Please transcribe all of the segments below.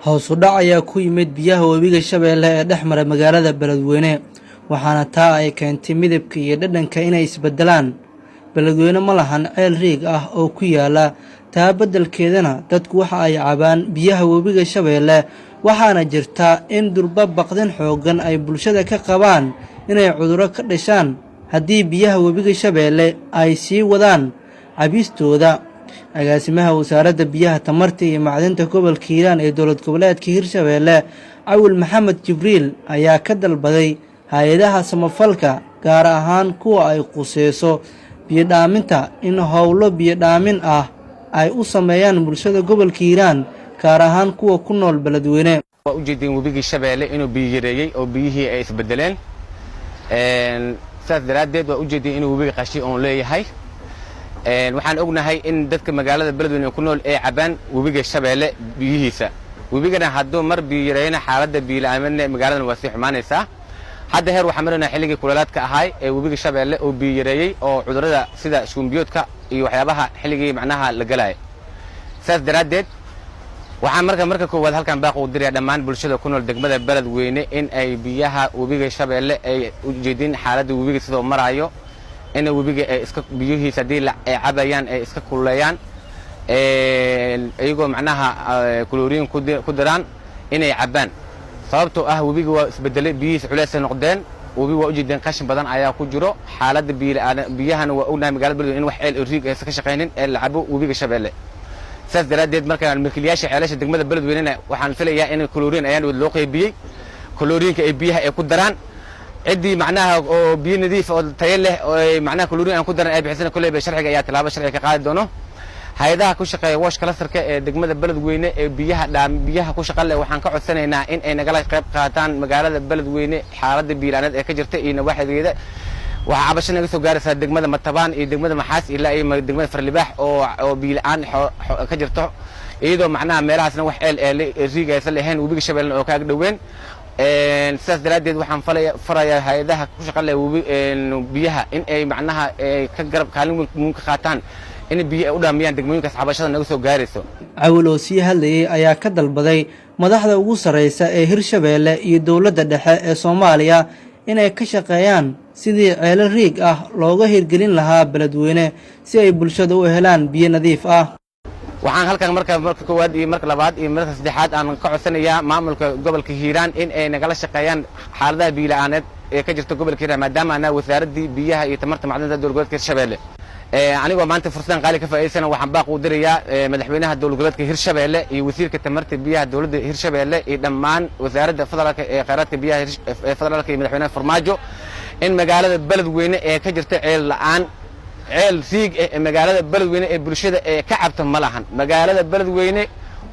Hoos u dhac ayaa ku yimid biyaha webiga Shabeelle ee dhex mara magaalada Beledweyne, waxaana taa ay keentay midabka iyo dhadhanka inay isbeddelaan. Beledweyne ma lahan ceel riig ah oo ku yaala, taa beddelkeedana dadku waxa ay cabaan biyaha webiga Shabeelle, waxaana jirta in durba baqdin xooggan ay bulshada ka qabaan inay cudurro ka dhashaan haddii biyaha webiga Shabeelle ay sii wadaan cabistooda. Agaasimaha Wasaaradda Biyaha, Tamarta iyo Macdinta gobolka Hiiraan ee dowlad goboleedka Hirshabeelle, Cawil Maxamed Jibriil, ayaa ka dalbaday hay-adaha samafalka, gaar ahaan kuwa ay quseyso biyodhaaminta, in howlo biyodhaamin ah ay u sameeyaan bulshada gobolka Hiiraan, gaar ahaan kuwa ku nool Beledweyne. Waa ujeedeen webigii Shabeelle inuu biyo yareeyey oo biyihii ay isbedeleen. Saas daraaddeed waa ujeedeen inuu webiga qashay oon leeyahay. Waxaan ognahay in dadka magaalada Beledweyne ku nool ay cabaan webiga Shabeelle biyihiisa. Webigana hadduu mar biyo yareeyana, xaaladda biyola'aamadna magaaladan waa sii xumaanaysaa. Hadda heer waxaan maraynaa xilligii kuleelaadka ahaay ee webiga Shabeelle oo biyo yareeyey oo cudurrada sida shuunbiyoodka iyo waxyaabaha xilligii macnaha la galaaya. Saas daraaddeed waxaan marka koowaad halkan baaq ugu diraya dhammaan bulshada ku nool degmada Beledweyne in ay biyaha webiga Shabeelle ay ujeedin xaaladda webiga sidoo maraayo, in webiga ay iska biyihiisa haddii ay cabayaan ay iska kululeeyaan, iyagoo macnaha chlorine ku diraan inay cabbaan, sababtoo ah webiga waa isbedelay, biyihiisa culeysay noqdeen. Webiga waa ujeedeen, qashin badan ayaa ku jiro. Xaaladda biyahana waa ognahay magaalada Beledweyne in wax ceel riig aysan ka shaqaynin ee la cabo webiga Shabeelle. Saas daraaddeed marka milkiilayaasha ceelasha degmada Beledweynena waxaan filayaa in chlorine ayaan loo qaybiyey, chlorineka ay biyaha ay ku daraan. Ciddii macnaha oo biyo nadiif oo tayo leh oo macnaha chlorine aan ku daran ay bixisana, kolleyba sharciga ayaa tallaabo sharciga ka qaadi doono. Hay-adaha ku shaqeeya WASH clusterka ee degmada Beledweyne ee biyaha dhaam biyaha ku shaqa leh, waxaan ka codsanaynaa in ay nagala qayb qaataan magaalada Beledweyne xaaladda biyo-la'aaneed ee ka jirta iyo nawaaxigeeda. Waxaa cabasho naga soo gaaraysaa degmada Matabaan iyo degmada Maxaas ilaa iyo degmada Farlibaax oo biyo-la'aan ka jirto, iyadoo macnaha meelahaasna wax ceel ee riig aysan lahayn, webiga Shabeellena oo kaaga dhoween. Sidaas daraaddeed waxaan falaya farayaa hay-adaha ku shaqa leh webi biyaha in ay macnaha ka garab kaalin weyn ka qaataan in biyo ay u dhaamiyaan degmooyinkaas cabashada naga soo gaarayso. Cawil oo sii hadlayay ayaa ka dalbaday madaxda ugu sarreysa ee Hirshabeelle iyo dowladda dhexe ee Soomaaliya inay ka shaqeeyaan sidii ceelo riig ah looga hirgelin lahaa Beledweyne, si ay bulshada u helaan biyo nadiif ah. Waxaan halkan marka koowaad iyo marka labaad iyo marka saddexaad aan ka codsanayaa maamulka gobolka Hiiraan in ay nagala shaqeeyaan xaaladaha biyo-la'aaneed ee ka jirta gobolka Hiiraan, maadaama anaa Wasaaraddii Biyaha iyo Tamarta Macdanta dowlad goboleedka Hirshabeelle. Anigoo maanta fursadan qaali ka faa'iidaysana, waxaan baaq u dirayaa madaxweynaha dowlad goboleedka Hirshabeelle iyo wasiirka tamarta biyaha dowladda Hirshabeelle iyo dhammaan Wasaaradda Federaalka ee Kheyraadka Biyaha Federaalka iyo madaxweynaha Farmaajo in magaalada Beledweyne ee ka jirta ceel la'aan. Ceel riig eh ee magaalada Beledweyne ee bulshada ee ka cabta ma lahan. Magaalada Beledweyne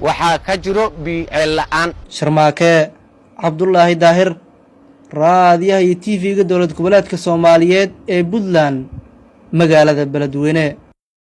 waxaa ka jiro ceel la'aan. Sharmaake Cabdulaahi Daahir, raadiyaha iyo TV-ga dowlad goboleedka Soomaaliyeed ee Puntland, magaalada Beledweyne.